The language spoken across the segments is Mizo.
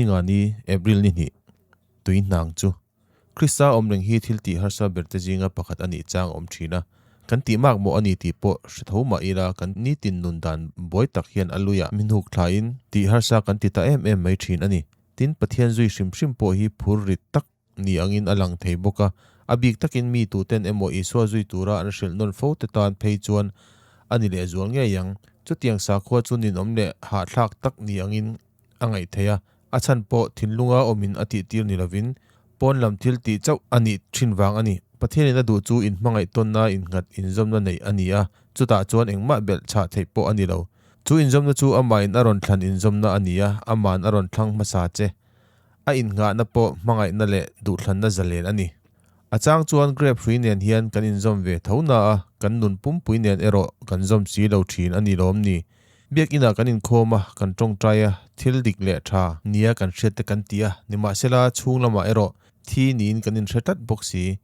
Ningani, April ni hnih, tui hnang chu Krista awm reng hi thil tih harsa berte zinga pakhat a nih chang a awm thin a. Kan tih mak mawh a ni tih pawh hre tho mah ila kan nitin nun dan buai tak hian a luiah min huk thlain tih harsa kan ti ta em em mai thin a ni. Tin, Pathian zui hrim hrim pawh hi phur rit tak ni angin a lang thei bawk a, a bik takin mi tuten emaw Isua zui tura an hrilh nawn fo te tan phei chuan a ni lehzual ngei ang. Chutiang sakhua chu ninawm leh hahthlak tak ni angin a ngaih theih a, a chhan pawh thinlunga awmin a tihtir ni lovin pawn lam thil tih chauh a nih thin vang a ni. Pathianin a duh chu inhmangaih tawnna innghat inzawmna neih a ni a, chutah chuan engmah belh chhah theih pawh a ni lo. Chu inzawmna chu amahin a rawn thlan inzawmna a ni a, ama'n a rawn thlang hmasa che. A innghahna pawh hmangaihna leh duhthlanna zalen a ni. A chang chuan grape hrui nen hian kan inzawm ve tho na a, kan nun pumpui nen erawh kan zawm si lo thin a ni lawm ni. Biakinah kan inkhawm a, kan tawngtai a, thil dik leh tha nia kan hriat te kan ti a, nimahsela chhung lamah erawh thi niin kan inhre tlat bawk si.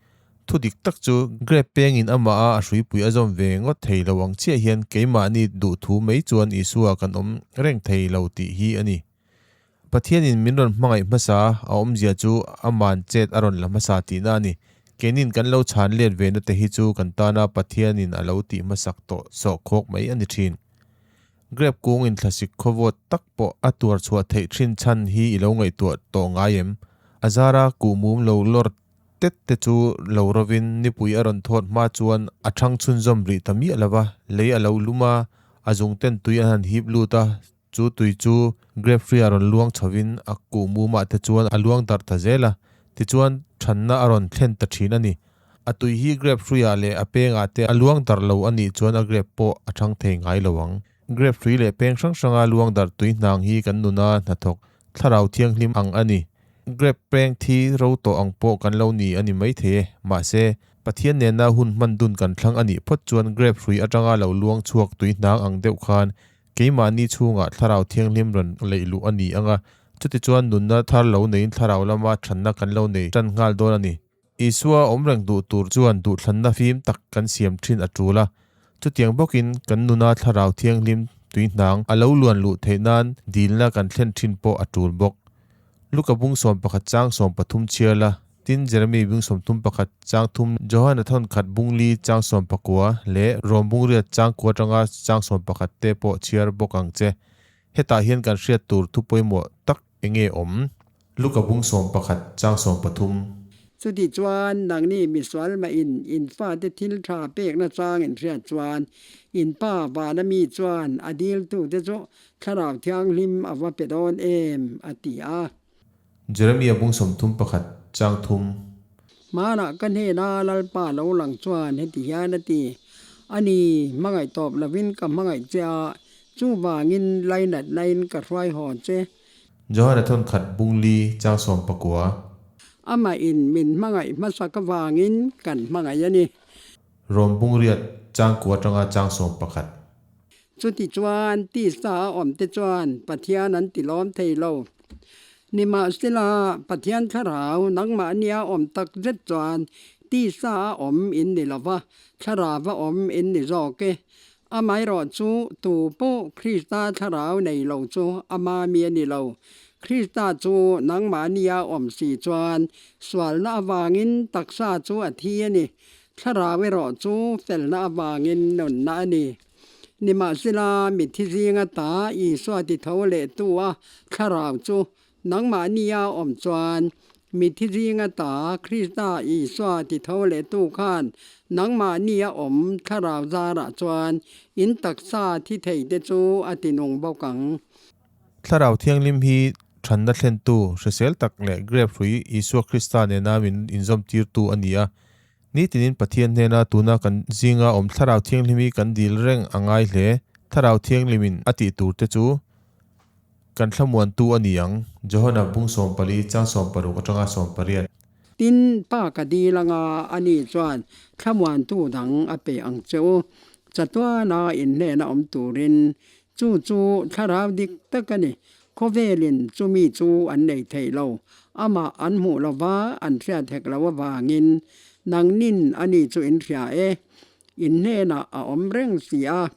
Thu dik tak chu grape pengin amah a a hruipui a zawm ve ngawt thei lo ang chiah hian keimahni duhthu mai chuan Isua kan awm reng thei lo tih hi a ni. Pathianin min rawn hmangaih hmasa a awmzia chu aman chet a rawn la hmasa tihna a ni. Keinin kan lo chhan let ve na te hi chu kan tana Pathianin a lo tih hmasak tawh sawh khawk mai a ni thin. Grape kung inthlasik khawvawt tak pawh a tuar chhuah theih thin chhan hi i lo ngaihtuah tawh ngai em? A zara kuhmum lo lawr tet te chu lo rovin nipui a rawn thawt hma chuan a thang chhunzawm rih ta miah lova, lei a lo lum a, a zung ten tui an han hip lut a, Chu tui chu grape tree a rawn luang chhovin a kuh mumah te chuan a luang darh ta zel a, tichuan thanna a rawn thlen ta thin a ni. A tui hi grape tree ah leh a pengah te a luang darh lo a nih chuan a grape pawh a thang thei ngai lo ang. Grape tree leh peng hrang hranga luang darh tui hnang hi kan nuna hnathawk thlarau thianghlim ang a ni. Grape peng thi ro tawh ang pawh kan lo ni a ni maithei e, mahse Pathian nena hun hman dun kan thlang a nih phawt chuan grape hrui atanga lo luang chhuak tui hnang ang deuh khan Keimahni chhungah Thlarau Thianghlim rawn leih luh a ni ang a, chutichuan nunna thar lo neiin Thlarau lama thanna kan lo nei tan nghal dawn a ni. Isua awm reng duh tur chuan duhthlanna fim tak kan siam thin a tul a, chutiang bawkin kan nuna Thlarau Thianghlim tuihnang a lo luan luh theih nan dilna kan thlen thin pawh a tul bawk. Luka bung 11 chang 13 chhiar la, tin Jeremy bung 31 chang thum, Johana thawn khat bung li chang 19 leh Rom bung riat chang kua atanga chang 11 te pawh chhiar bawk ang che. Hetah hian kan hriat tur thu pawimawh tak eng nge awm? Luka bung 11 chang 13. Chuti chuan nangni misual mah in in fate thil tha pekna chang in hriat chuan in pa vana mi chuan a diltute chu Thlarau Thianghlim a va pe dawn em? a ti a. Jeremia bung 31 chang thum. Hmanah ka hnena Lalpa lo lang chuan heti hian a ti, A ni, hmangaih tawp lovin ka hmangaih che a, chuvangin lainatnain ka hruai haw che. Johana thawn khat bung li chang 19. Amah in min hmangaih hmasak avangin kan hmangaih a ni. Rom bung riat chang kua atanga chang 11. Chutichuan tisa a awmte chuan Pathian an ti lawm thei lo. Nimahsela, Pathian thlarau nangmahni a awm tak zet chuan tisa a awm in ni lo va, thlarau a awm in ni zawk e. Amaherawh chu tu pawh Krista thlarau nei lo chu ama mi a ni lo. Krista chu nangmahni a awm si chuan sualna avangin taksa chu a thi a ni. Thlarau erawh chu felna avangin nunna a ni. Nimahsela, mithi zinga ta Isua ti tho leh tu a thlarau chu nangmahni a awm chuan, mithi zinga ta Krista Isua ti tho leh tu khan nangmahni a awm thlarau zarah chuan in taksa thi thei te chu a ti nung bawk ang. Thlarau Thianghlim hi thanna thlentu, hrisel tak leh grape hrui Isua Krista nena min inzawmtirtu a ni a. Nitinin Pathian hnena tuna kan zinga awm Thlarau Thianghlim hi kan dil reng a ngai hle. Thlarau Thianghlimin a tih tur te chu kan thlamuantu a ni ang. Johana bung 14 chang 16 atanga 18. Tin, Pa ka dil anga a ni chuan thlamuantu dang a pe ang che u. Chatuana inhnena awm turin chu chu thlarau dik tak a ni. Khawvelin chumi chu an nei thei lo. Amah an hmuh lova an hriat hek lo avangin nangnin a ni chu in hria e. In hnenah a awm reng si a,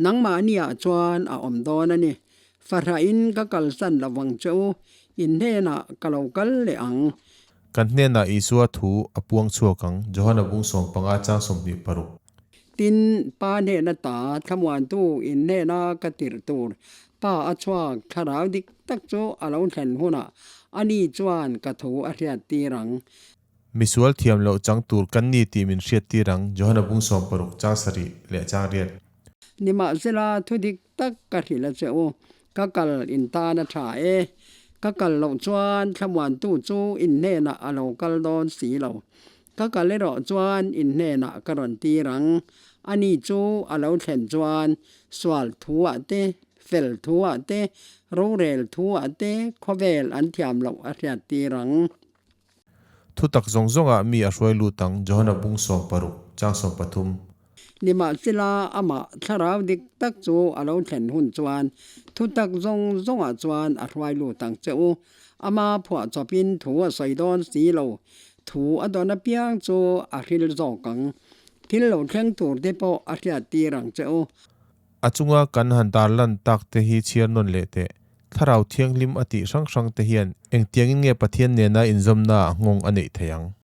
nangmahniah chuan a awm dawn a ni. Fahrahin ka kalsan lo vang che u, in hnenah ka lo kal leh ang. Kan hnenah Isua thu a puang chhuak ang, Johana bung 15 chang 26. Tin, Pa hnena ta thlamuantu in hnena ka tirh tur Pa a chhuak thlarau dik tak chu a lo thlen hunah ani chuan ka thu a hriattir ang. Misual thiam loh chang tur kan ni tih min hriattir ang, Johana bung 60 chang 7 leh chang 8. Nimahsela thu dik tak ka hrilh a che u, ka kal in tan a tha e. Ka kal loh chuan thlamuantu chu in hnenah a lo kal dawn si lo. Ka kal erawh chuan in hnenah ka rawn tir ang. Ani chu a lo thlen chuan sual thuah te, fel thuah te, rorel thuah te khawvel an thiam loh a hriattir ang. Thutak zawng zawngah mi a hruai lut ang, Johana bung 60, chang 13. Nimahsela, amah thlarau dik tak chu a lo thlen hun chuan thutak zawng zawngah chuan a hruai lut ang che u. Ama phuahchawpin thu a sawi dawn si lo, thu a dawn apiang chu a hril zawk ang. Thil lo thleng tur te pawh a hriattir ang che u. A chunga kan han tarlan tak te hi chhiar nawn leh teh. Thlarau Thianghlim a tih hrang hrang te hian engtiangin nge Pathian nena inzawmna ah nghawng a neih theih ang?